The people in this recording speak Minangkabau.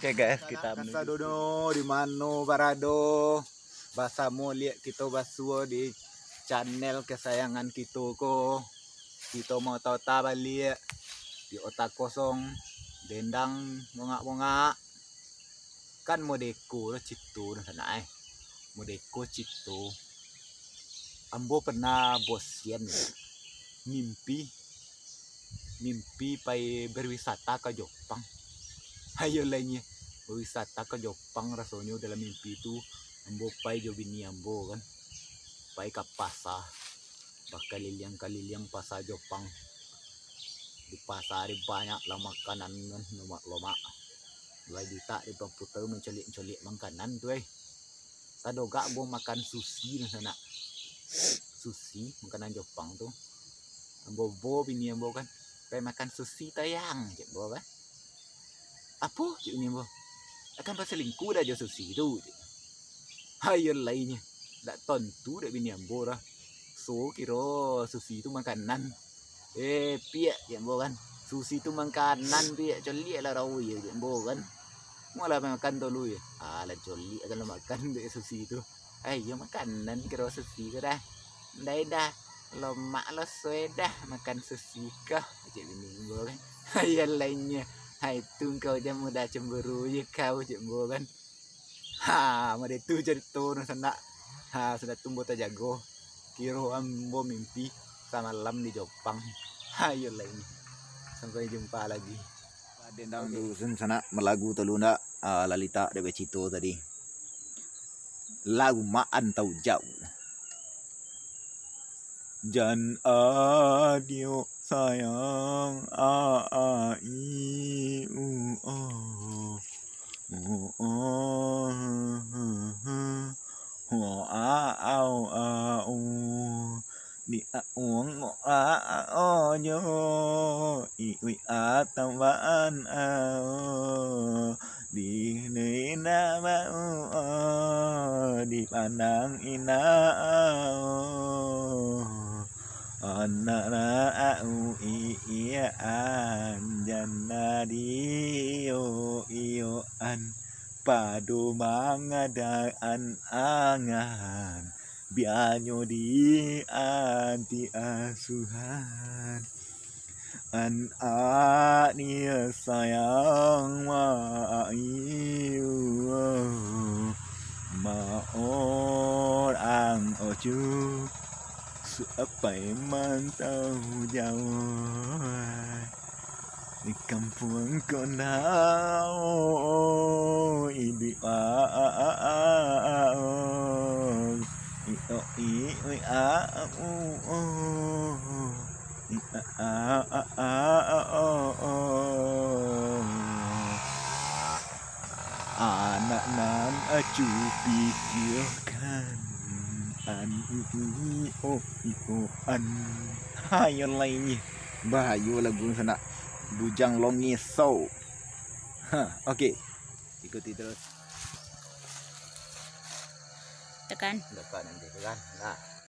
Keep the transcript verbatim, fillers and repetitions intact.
Oke guys, kita menuju. Kasadono di mano barado? Basamo liak kito basuo di channel kesayangan kito ko. Kito mau tota baliak di Ota Kosong, Dendang Bongak-bongak. Kan modeko lo cito dunsanak eh. Modeko cito. Ambo pernah bosian mimpi, mimpi pai berwisata ka Jopang. Ayo lainyo, berwisata ka Jopang rasonyo dalam mimpi tu. Ambo pai jo bini ambo kan, pai ka pasa, bakaliliang-kaliliang pasa Jopang. Di pasa di banyak lah makanan kan, lomak-lomak. Lai ditak di pamputa mancoliak-coliak makanan tu eh. Tadogak ambo makan sushi dunsanak. Sushi, makanan Jopang tu. Ambo bao bini ambo kan, "Pai makan sushi tayang," cek ambo kan. "Apo?" cek bini ambo. "Akan basalingkuh dah jo sushi tu," cek. Ayo lainyo, dak tontu dek bini ambo dah. So kiro sushi tu makanan. Eh, piak, cek ambo kan. Sushi tu makanan, piak, coliak lah rawi, cek ambo kan. Malah makan tolu ya. Ah, lah coliak kan lah makan dek sushi tu. Ai, iyo makanan kiro sushi ko dah. Ndai dah, lomak lo suai dah makan sushi ko, cek bini ambo kan. Ayo lainyo. Hai tu kau jan mudah cemburu je kau, cek ambo kan. Ha, mode tu carito dunsanak. Ha, sudah tu ambo tajago. Kiro ambo mimpi samalam di Jopang. Ayo lain. Sampai jumpa lagi. Dendang tu dunsanak malagu tolu ndak? Ah, lah litak dek bacito tadi. Lagu maan tau jauh. Jan adiak sayang, a, a, i, u, o. U, o, h, h, h. Ho, a, au, a, u. Di, a, uang, o, a, a, o, jo. I, ui, a, tambaan, a, o. Di, di, na, ba, u, o. Dipandang ina, a, o. Anak na, a, u, i, i, an. Jan na di, o, i, o, an. Pado mangadaan angan, bianyo di anti asuhan. Anak ni sayang ma, iyu, ma orang ocu, suapai mantau jauah. Di kampuang ko nau, iduik a, a, a, a, a, o. I, o, i, ui, a, a, u, o. I, a, a, a, a, a, o, o. Anak nan acu pikiakan, an, i, i, o, i, o, an. Hayo lai. Bahayo lagu sanak. Bujang Longe Show. Ha, oke. Ikuti terus. Tekan. Tekan nanti, tekan. Nah.